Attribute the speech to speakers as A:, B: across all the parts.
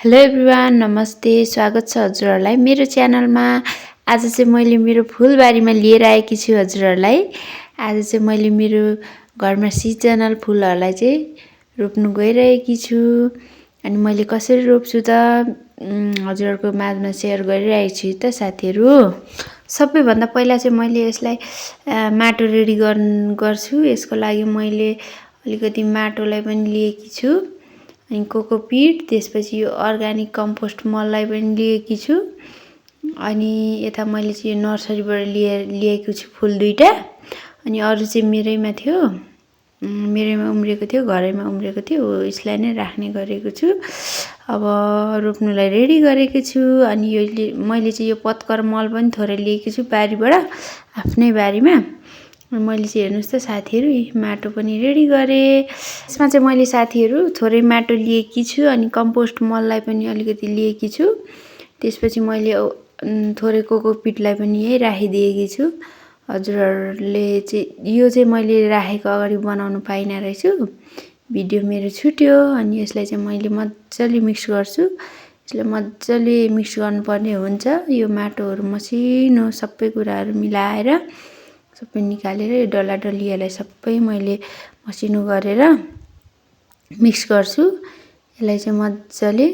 A: Hello everyone, नमस्ते। स्वागत छ हजुरहरूलाई मेरो च्यानलमा। आज चाहिँ मैले मेरो फुलबारीमा लिएर आएकी छु हजुरहरूलाई। आज चाहिँ मैले मेरो घरमा सिजनल फुलहरूलाई चाहिँ रोप्नु गइरहेकी छु। अनि मैले कसरी रोप्छु त हजुरहरूको माझमा सेयर गरिरहेको छु त साथीहरू। सबैभन्दा पहिला चाहिँ मैले यसलाई माटो रेडी गर्छु। यसको लागि मैले अलिकति माटोलाई पनि लिएकी छु। अनि कोकोपिट, त्यसपछि यो अर्ग्यानिक कम्पोस्ट मललाई पनि लिएकी छु। अनि यता मैले चाहिँ यो नर्सरीबाट लिएको छु फुल दुईटा। अनि अरू चाहिँ मेरैमा थियो, मेरैमा उम्रेको थियो, घरैमा उम्रेको थियो, यसलाई नै राख्ने गरेको छु। अब रोप्नुलाई रेडी गरेको छु। अनि यो मैले चाहिँ यो पत्कर मल पनि थोरै लिएकी छु बारीबाट, आफ्नै बारीमा। मैले चाहिँ हेर्नुहोस् त साथीहरू, माटो पनि रेडी गरेँ। यसमा चाहिँ मैले साथीहरू थोरै माटो लिएकी छु अनि कम्पोस्ट मललाई पनि अलिकति लिएकी छु। त्यसपछि मैले थोरै कोकोपिटलाई पनि यही राखिदिएकी छु। हजुरहरूले चाहिँ यो चाहिँ मैले राखेको अगाडि बनाउनु पाइनँ रहेछु, भिडियो मेरो छुट्यो। अनि यसलाई चाहिँ मैले मजाले मिक्स गर्छु। यसलाई मजाले मिक्स गर्नुपर्ने हुन्छ। यो माटोहरू मसिनो सबै कुराहरू मिलाएर सबै निकालेर यो डल्लाडल्लीहरूलाई सबै मैले मसिनो गरेर मिक्स गर्छु। यसलाई चाहिँ मजाले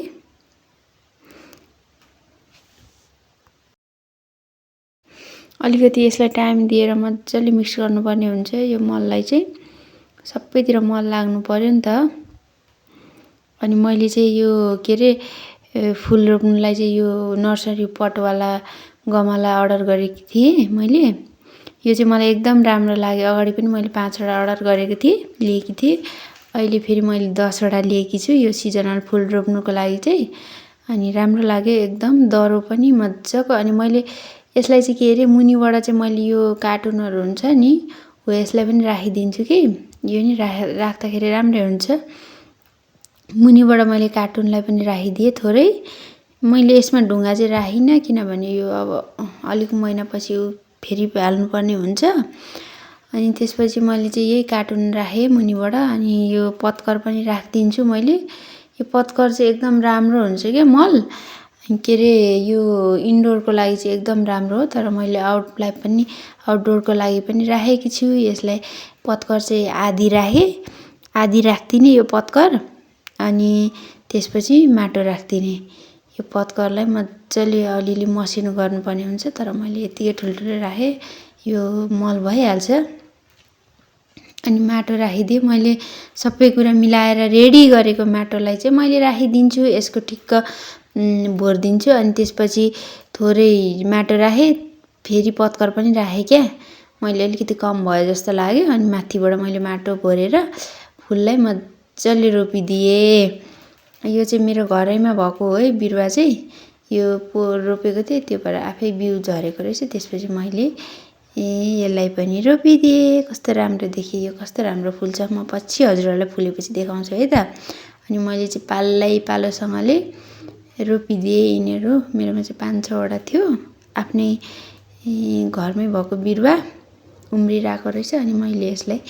A: अलिकति यसलाई टाइम दिएर मजाले मिक्स गर्नुपर्ने हुन्छ। यो मललाई चाहिँ सबैतिर मल लाग्नु पर्यो नि त। अनि मैले चाहिँ यो फुल रोप्नुलाई चाहिँ यो नर्सरी पटवाला गमला अर्डर गरेकी थिएँ मैले। यो चाहिँ मलाई एकदम राम्रो लाग्यो। अगाडि पनि मैले 5वटा अर्डर गरेको थिएँ, लिएकी थिएँ। अहिले फेरि मैले 10वटा लिएकी छु यो सिजनल फुल रोप्नुको लागि चाहिँ। अनि राम्रो लाग्यो एकदम, दरो पनि मजाको। अनि मैले यसलाई चाहिँ के अरे मुनिबाट चाहिँ मैले यो कार्टुनहरू हुन्छ नि, हो यसलाई पनि राखिदिन्छु कि यो नि राख्दाखेरि राम्रै हुन्छ। मुनिबाट मैले कार्टुनलाई पनि राखिदिएँ थोरै। मैले यसमा ढुङ्गा चाहिँ राखिनँ, किनभने यो अब अलिक महिनापछि फेरि हाल्नुपर्ने हुन्छ। अनि त्यसपछि मैले चाहिँ यही कार्टुन राखेँ मुनिबाट। अनि यो पत्कर पनि राखिदिन्छु मैले। यो पत्कर चाहिँ एकदम राम्रो हुन्छ क्या मल। यो इन्डोरको लागि चाहिँ एकदम राम्रो हो। तर मैले आउटडोरको लागि पनि राखेकी छु। यसलाई पत्कर चाहिँ आधी राखेँ, आधी राख्दिनँ यो पत्कर। अनि त्यसपछि माटो राख्दिनँ। यो पत्करलाई मजाले अलिअलि मसिनो गर्नुपर्ने हुन्छ। तर मैले यतिकै ठुल्ठुलो राखेँ, यो मल भइहाल्छ। अनि माटो राखिदिएँ मैले। सबै कुरा मिलाएर रेडी गरेको माटोलाई चाहिँ मैले राखिदिन्छु, यसको ठिक्क भोरिदिन्छु। अनि त्यसपछि थोरै माटो राखेँ, फेरि पत्कर पनि राखेँ क्या। मैले अलिकति कम भयो जस्तो लाग्यो। अनि माथिबाट मैले माटो भरेर फुललाई मजाले रोपिदिएँ। यो चाहिँ मेरो घरैमा भएको हो है बिरुवा चाहिँ। यो रोपेको थिएँ, त्यो भएर आफै बिउ झरेको रहेछ। त्यसपछि मैले यसलाई पनि रोपिदिएँ। कस्तो राम्रो देखियो, यो कस्तो राम्रो फुल्छ। म पछि हजुरहरूलाई फुलेपछि देखाउँछु है त। अनि मैले चाहिँ पालोसँगले रोपिदिएँ यिनीहरू। मेरोमा चाहिँ 5-6वटा थियो, आफ्नै घरमै भएको बिरुवा उम्रिरहेको रहेछ। अनि मैले यसलाई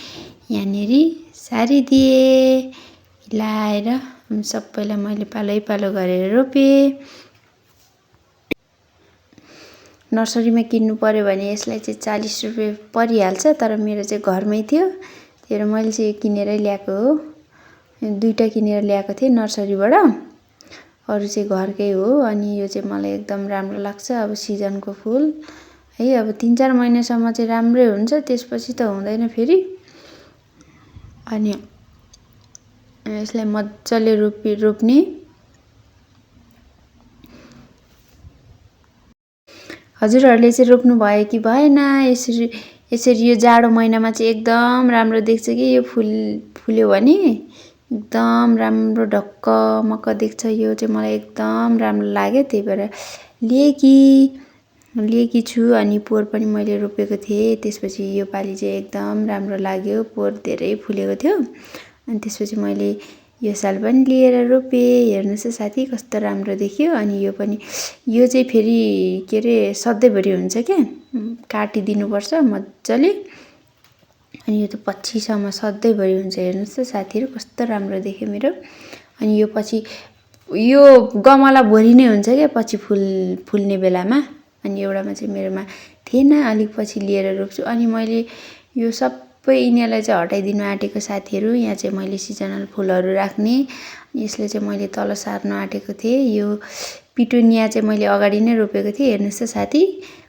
A: यहाँनिर सारिदिएँ मिलाएर। सबैलाई मैले पालो गरेर रोपेँ। नर्सरीमा किन्नु पर्यो भने यसलाई चाहिँ 40 रुपियाँ परिहाल्छ। तर मेरो चाहिँ घरमै थियो, त्यही भएर मैले चाहिँ किनेरै ल्याएको हो। 2टा किनेर ल्याएको थिएँ नर्सरीबाट, अरू चाहिँ घरकै हो। अनि यो चाहिँ मलाई एकदम राम्रो लाग्छ। अब सिजनको फुल है, अब 3-4 महिनासम्म चाहिँ राम्रै हुन्छ, त्यसपछि त हुँदैन फेरि। अनि यसलाई मजाले रोप्ने। हजुरहरूले चाहिँ रोप्नु भयो कि भएन? यसरी यो जाडो महिनामा चाहिँ एकदम राम्रो देख्छ कि यो फुल्यो भने एकदम राम्रो ढक्कमक्क देख्छ। यो चाहिँ मलाई एकदम राम्रो लाग्यो, त्यही भएर लिएकी छु। अनि पोहोर पनि मैले रोपेको थिएँ। त्यसपछि यो पालि चाहिँ एकदम राम्रो लाग्यो, पोहोर धेरै फुलेको थियो। अनि त्यसपछि मैले यो साल पनि लिएर रोपेँ। हेर्नुहोस् त साथी, कस्तो राम्रो देखियो। अनि यो चाहिँ फेरि सधैँभरि हुन्छ क्या, काटिदिनुपर्छ मजाले। अनि यो त पछिसम्म सधैँभरि हुन्छ। हेर्नुहोस् त साथीहरू, कस्तो राम्रो देख्यो मेरो। अनि यो पछि यो गमला भरि नै हुन्छ क्या पछि फुल्ने बेलामा। अनि एउटामा चाहिँ मेरोमा थिएन, अलिक पछि लिएर रोप्छु। अनि मैले यो सबै यिनीहरूलाई चाहिँ हटाइदिनु आँटेको साथीहरू। यहाँ चाहिँ मैले सिजनल फुलहरू राख्ने, यसले चाहिँ मैले तल सार्न आँटेको थिएँ। यो पिटोनिया चाहिँ मैले अगाडि नै रोपेको थिएँ। हेर्नुहोस् त साथी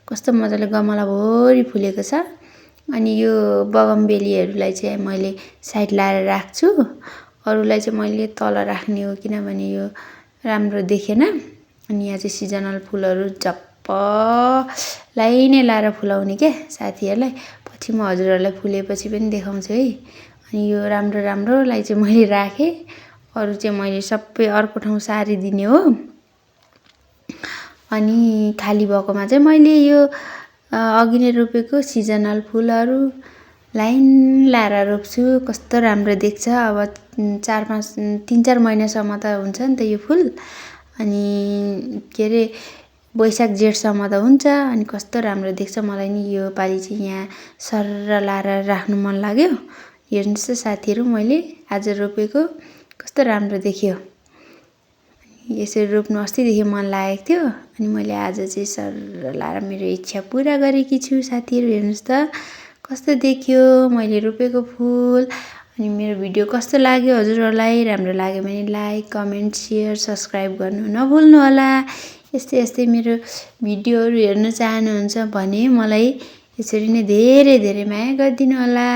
A: कस्तो मजाले गमलाभरि फुलेको छ। अनि यो बगमबेलीहरूलाई चाहिँ मैले साइड लाएर राख्छु, अरूलाई चाहिँ मैले तल राख्ने हो किनभने यो राम्रो देखेन। अनि यहाँ चाहिँ सिजनल फुलहरू झप्पलाई नै लाएर फुलाउने क्या साथीहरूलाई। पछि म हजुरहरूलाई फुलेपछि पनि देखाउँछु है। अनि यो राम्रोलाई चाहिँ मैले राखेँ, अरू चाहिँ मैले सबै अर्को ठाउँ सारिदिने हो। अनि खाली भएकोमा चाहिँ मैले यो अघि नै रोपेको सिजनल फुलहरू लाइन लाएर रोप्छु। कस्तो राम्रो देख्छ। अब 3-4 महिनासम्म त हुन्छ नि त यो फुल। अनि के अरे वैशाख जेठसम्म त हुन्छ। अनि कस्तो राम्रो देख्छ। मलाई नि यो पालि चाहिँ यहाँ सरर लाएर राख्नु मन लाग्यो। हेर्नुहोस् त साथीहरू मैले आज रोपेको कस्तो राम्रो देखियो। यसरी रोप्नु अस्तिदेखि मन लागेको थियो, अनि मैले आज चाहिँ सरर लाएर मेरो इच्छा पुरा गरेकी छु साथीहरू। हेर्नुहोस् त कस्तो देखियो मैले रोपेको फुल। अनि मेरो भिडियो कस्तो लाग्यो हजुरहरूलाई? राम्रो लाग्यो भने लाइक, कमेन्ट, सेयर, सब्सक्राइब गर्नु नभुल्नु होला। यस्तै मेरो भिडियोहरू हेर्न चाहनुहुन्छ भने मलाई यसरी नै धेरै माया गरिदिनु होला।